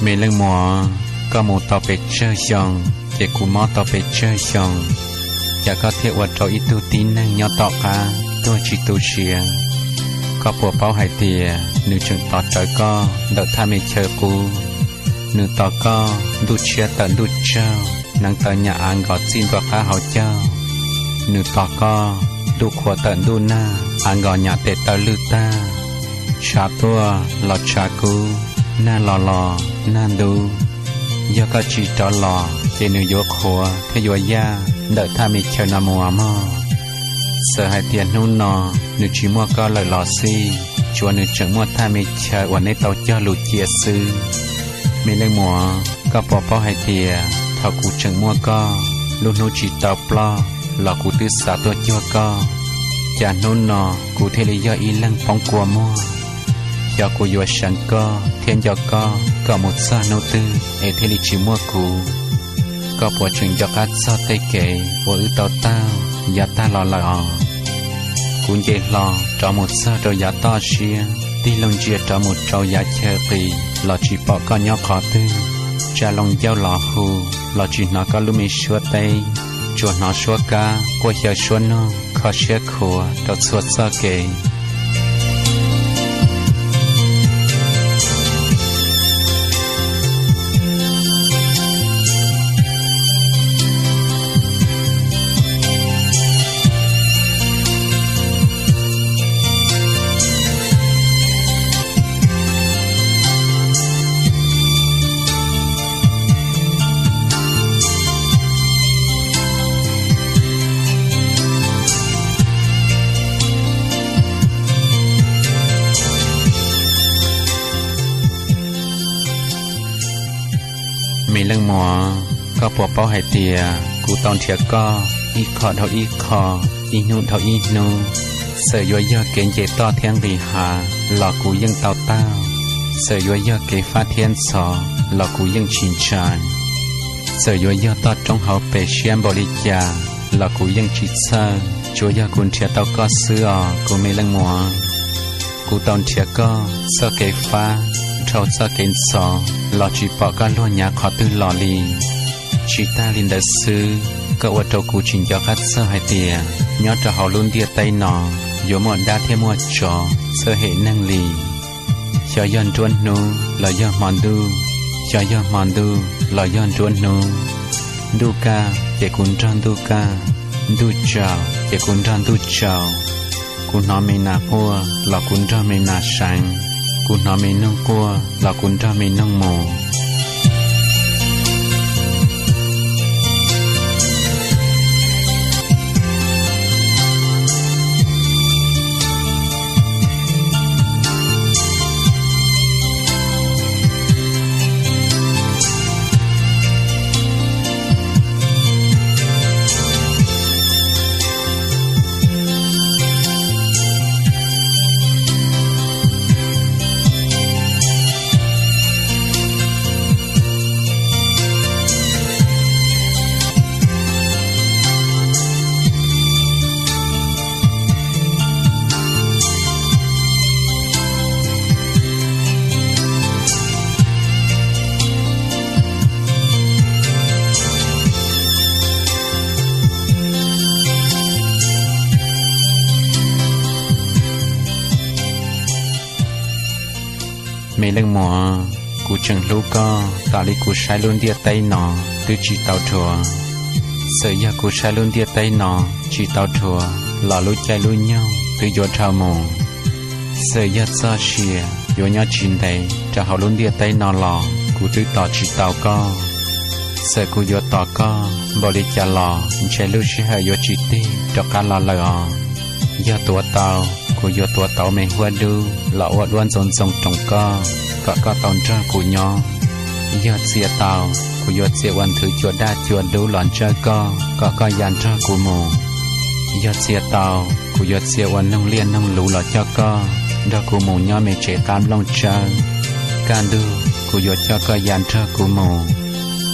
Me leej muam, koj mus tau pes tsawg xyoo, ces kuv mob tau pes tsawg xyoo, cas koj thiaj ua rau ib tug tib neeg nyob tom qab tuag tsis tu siav? Koj puas paub hais tias nws tseem tos rawv koj ntawm thaj me chaw qub? Nws tos koj ntuj tshiab tawm ntuj tsaug, hneev taw nyam av nkos txij ntua qab hauv caug. Nws tos koj ntuj qhua tawm ntuj nag, av nkos nyam tes taw lwj tag. Tshav tuaj los tshav kub, nag los los nag ntub. Yog koj tsis rov los ces nws yuav qhuav thiab yuav yaj ntawm thaj me chaw no mus mog. Txawm hais tias hnub no nws tsis muaj koj lawm los xij, tsuav nws tseem muaj thaj me chaw uas neb tau cog lus cia xwb. Me leej muam, koj puas paub hais tias thaum kuv tseem muaj koj, lub hnub tsis tau ploj los kuv twb xav tuaj cuag koj, cas hnub no kuv thiaj li yog ib leeg poob kua muag? Xyov kuv yuav seev koj thiab nco koj kom mus txog hnub twg es thiaj li tsis muaj kuv. Koj puas tseem nco qab txog tej kev uas wb tau taug yav tag los lawm os? Kuv nce hlo rov mus txog rau yav toj siab, tig loo ntsia rov mus rau yav chaw qis los tsis pom koj nyob qhov twg. Tsa loo ncauj los hu los tsis hnov koj lub me suab teb, tsuas hnov suab kab quaj xyaw suab noog kho siab khuav rau txhua txoj kev. Me leej muam, koj puas paub hais tias kuv tau nrhiav koj ib qho dhau ib qho, ib hnub dhau ib hnub, txawm yuav yog kev nce toj thiab nqis hav los kuv yeej tau taug, txawm yuav yog kev fab thiab ntxhov los kuv yeej tsis ntshai, txawm yuav yog toj roob hauv pes siab npaum li cas los kuv yeej tsis txhawj, tsuav yog kuv nrhiav tau koj xwb os kuv me leej muam. Kuv tau nrhiav koj txoj kev fab dhau txoj kev ntxhov los tsis pom koj luag nyav qhov twg los li. Tsis tag li ntawd xwb, koj ua rau kuv tsis nco qab txog hais tias nyob rau hauv lub ntiaj teb no yuav muaj dab thiab muaj tsov txawj hem neeg li. Xyov yog nruab hnub los yog hmo ntuj, xyov yog hmo ntuj los yog nruab hnub. Ntuj kaj ces kuv nrog ntuj kaj, ntuj tsaus ces kuv nrog ntuj tsaus. Kuv hnov me nas quaj los kuv nrog me nas seev, kuv hnov me noog quaj los kuv nrog me noog mus. Me leej muam, kuv tseem hlub koj tas li kuv saib lub ntiaj teb no twb tsis tau dhuav. Txawm yog kuv saib lub ntiaj teb no tsis tau dhuav los lub caij lub nyoog twb yuav dhau mus. Txawm yog txoj sia yuav nyob tsis ntev rau hauv lub ntiaj teb no los kuv twb tos tsis tau koj. Txawm kuv yuav tos koj npaum li cas los ntshe lub sij hawm yuav tsis tig rov qab los lawm os. Yog tuav tau, kuv yuav tuav tau me huab dub los ua duab ntxoov ntxoo roos koj, kom koj tau nrog kuv nyob. Yog txia tau, kuv yuav txia ua nthwv cua daj cua dub los ntsawj koj, kom koj ya nrog kuv mus. Yog txia tau, kuv yuav txia ua noog liaj noog luv los coj koj nrog kuv mus nyob me tsev qab nplooj tsawb. Kaj ntug, kuv yuav coj koj ya nrog kuv mus.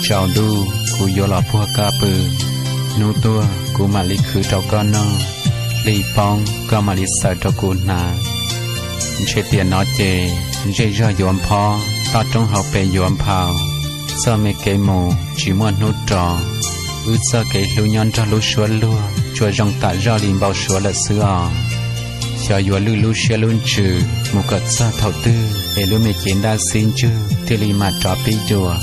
Tsaus ntuj, kuv yuav los puag koj pw. Hnub tuaj, kuv mam li khwv rau koj noj. Hli poob, koj mam li xaws rau kuv hnav. Ntshe tiam no ces zej zog yuav nphob, toj roob hauv pes yuav nphau, txoj me kev mus tsis muaj hnub rov. Wb txoj kev hlub nyob nrog lub suab luag tsuas zoo tam zoj li npau suav lawm xwb os. Xyov yuav lwj lub siab lub ntsws mus kom txog thaum twg es lub me cev ntaj xib ntswg thiaj li mam rov pib dua.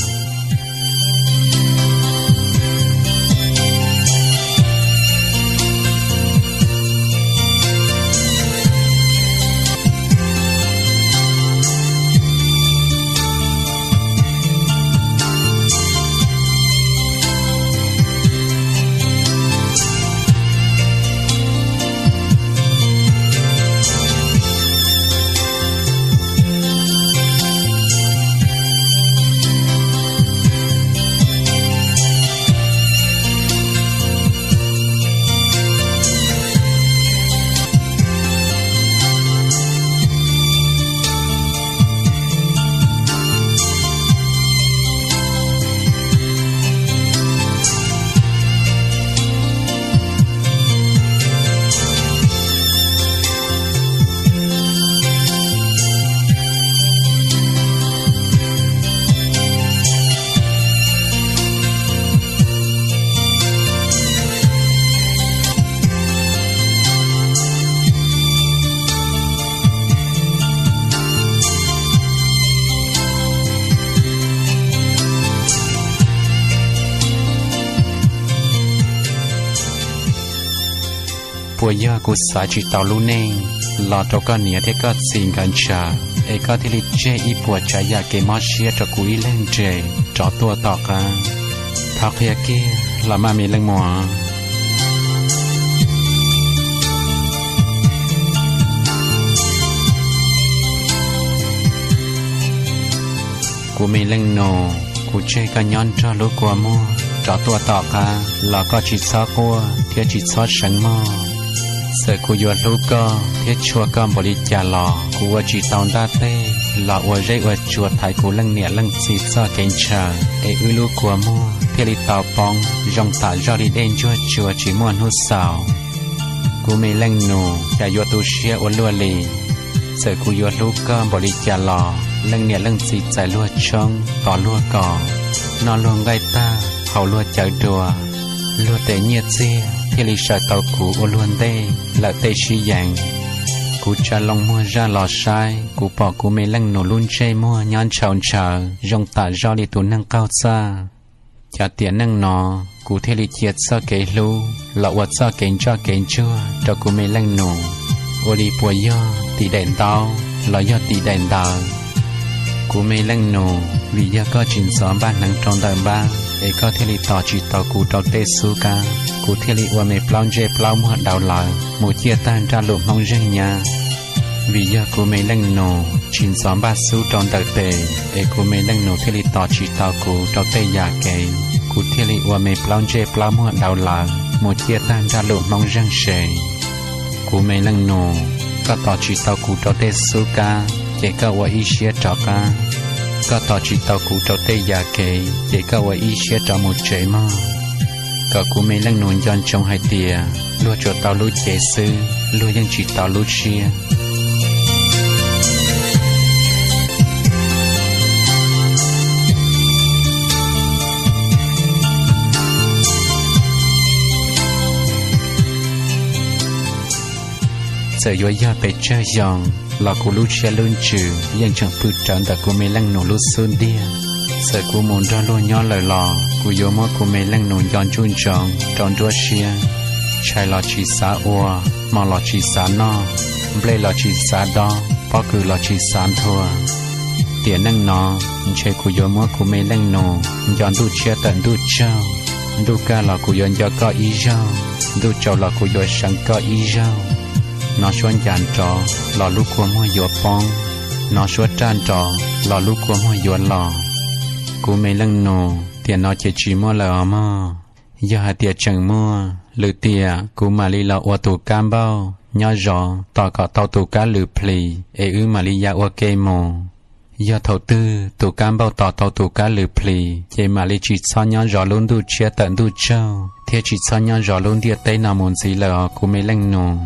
Puas yog kuv xaiv tsis tau lub neej los rau koj niam thiab koj txiv nkawd ntshaw, es koj thiaj li tseg ib puas tsav yam kev mob siab rau kuv ib leeg nres rov tuaj tom qab? Thov qhia kiag los mas me leej muam. Kuv me leej nus, kuv tseg koj nyob nrog lub kua muag rov tuaj tom qab los koj tsis txhob quaj thiab tsis txhob seev mog. Txawm kuv yuav hlub koj thiab tshua koj npaum li cas los kuv ua tsis tau ntaj teg los ua zeb ua tsua thaiv kuv leej niam leej txiv txoj kev ntshaw, es wb lub kua muag thiaj li tau poob zoo tam zoj li dej ntsuag tsua tsis muaj hnub xaus. Kuv me leej nus, cas yuav tu siab ua luaj li. Txawm kuv yuav hlub koj npaum li cas los leej niam leej txiv txais luag tshoob tos luag kos, noj luag nqaij tag haus luag cawv dua, luag tes nyiaj txiag thiaj li sawv tau kuv ua luag ntej lawm tej sib yees. Kuv tsa loo muag zaj los saib, kuv pom kuv me leej nus lub ntsej muag nyob ntshaus ntshaws zoo tam zoj li tus neeg qaug txaj. Cov tiam neej no, kuv thiaj li cia txoj kev hlub los ua txoj kev ntsoj kev ntsuag rau kuv me leej nus. Ua li puas yog tim daim ntaub los yog tim daim ntawv? Kuv me leej nus, vim yog koj tsis ntxov npaj hneev rau ntawm npab es koj thiaj li tos tsis tau kuv rau tej xub kab, kuv thiaj li ua me plaub ntsej plaub muag dauv lawv mus ciaj tag nraj lus Hmoob zeeg nyab. Vim yog kuv me leej nus tsis ntxov npaj xub rau ntawm tes es kuv me leej nus thiaj li tos tsis tau kuv rau tej yam kev, kuv thiaj li ua me plaub ntsej plaub muag dauv lawv mus ciaj tag nraj lus Hmoob zeeg se. Kuv me leej nus, koj tos tsis tau kuv rau tej xub kab ces koj ua ib siab rov qab, koj tos tsis tau kuv rau tej yam kev ces koj ua ib siab rov mus tsev mog. Kom kuv me leej nus nco ntsoov hais tias luag tsuas tau lub cev xwb, luag yeej tsis tau lub siab. Txawm yuav yog pes tsawg xyoo los kuv lub siab lub ntsws yeej tseem pw rawv ntawm kuv me leej nus lub xub ntiag. Txawm kuv mus nrog luag nyob lawm los kuv yuav muab kuv me leej nus nco ntsuj ntsoov rau nruab siab. Tshais los tsis xav ua, hmo los tsis xav noj, nplej los tsis xav dob, pob kws los tsis xav nthua. Tiam neej no, ntshe kuv yuav muab kuv me leej nus nco ntuj tshiab tawm ntuj tsaug. Ntuj kaj los kuv yuav nco koj ib zaug, ntuj tsaus los kuv yuav seev koj ib zaug. Nov suab ncas nrov los lub kua muag yuav poob, nov suab raj nrov los lub kua muag yuav los. Kuv me leej nus, tiam no ces tsis muaj lawm os mog. Yog hais tias tseem muaj lwm tiam kuv mam li los ua tus kab npauj nyob zov tos kom tau tus kab lwm plhis es wb mam li ya ua ke mus. Yog thaum twg tus kab npauj tos tau tus kab lwm plhis ces mam li tsis txhob nyob zov lub ntuj tshiab tawm ntuj tsaug thiab tsis txhob nyob zov lub ntiaj teb no mus ntxiv lawm os kuv me leej nus.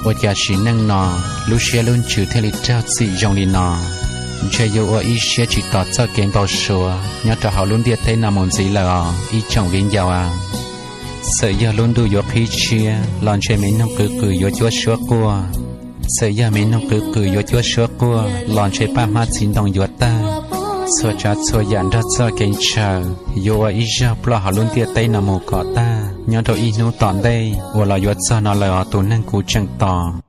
Ua cas sim neej no lub siab lub ntsws thiaj li raug txim zoo li no? Ntshe yuav ua ib siab tsis tos txoj kev npau suav nyob rau hauv lub ntiaj teb no mus ntxiv lawm os ib tsoom viv ncaus a. Txawm yog lub ntuj yuav qhib tshiab los ntshe me noog qwv qws yuav cuab suab quaj. Txawm yog me noog qwv qws yuav cuab suab quaj los ntshe paj hmab txiv ntoo yuav tawg. Txhua tsav txhua yam nrog txoj kev ntshaw yuav ua ib zaug ploj hauv lub ntiaj teb no mus kom tag nyob rau ib hnub tom ntej uas los yuav txog no lawm os tus neeg kuv tseem tos.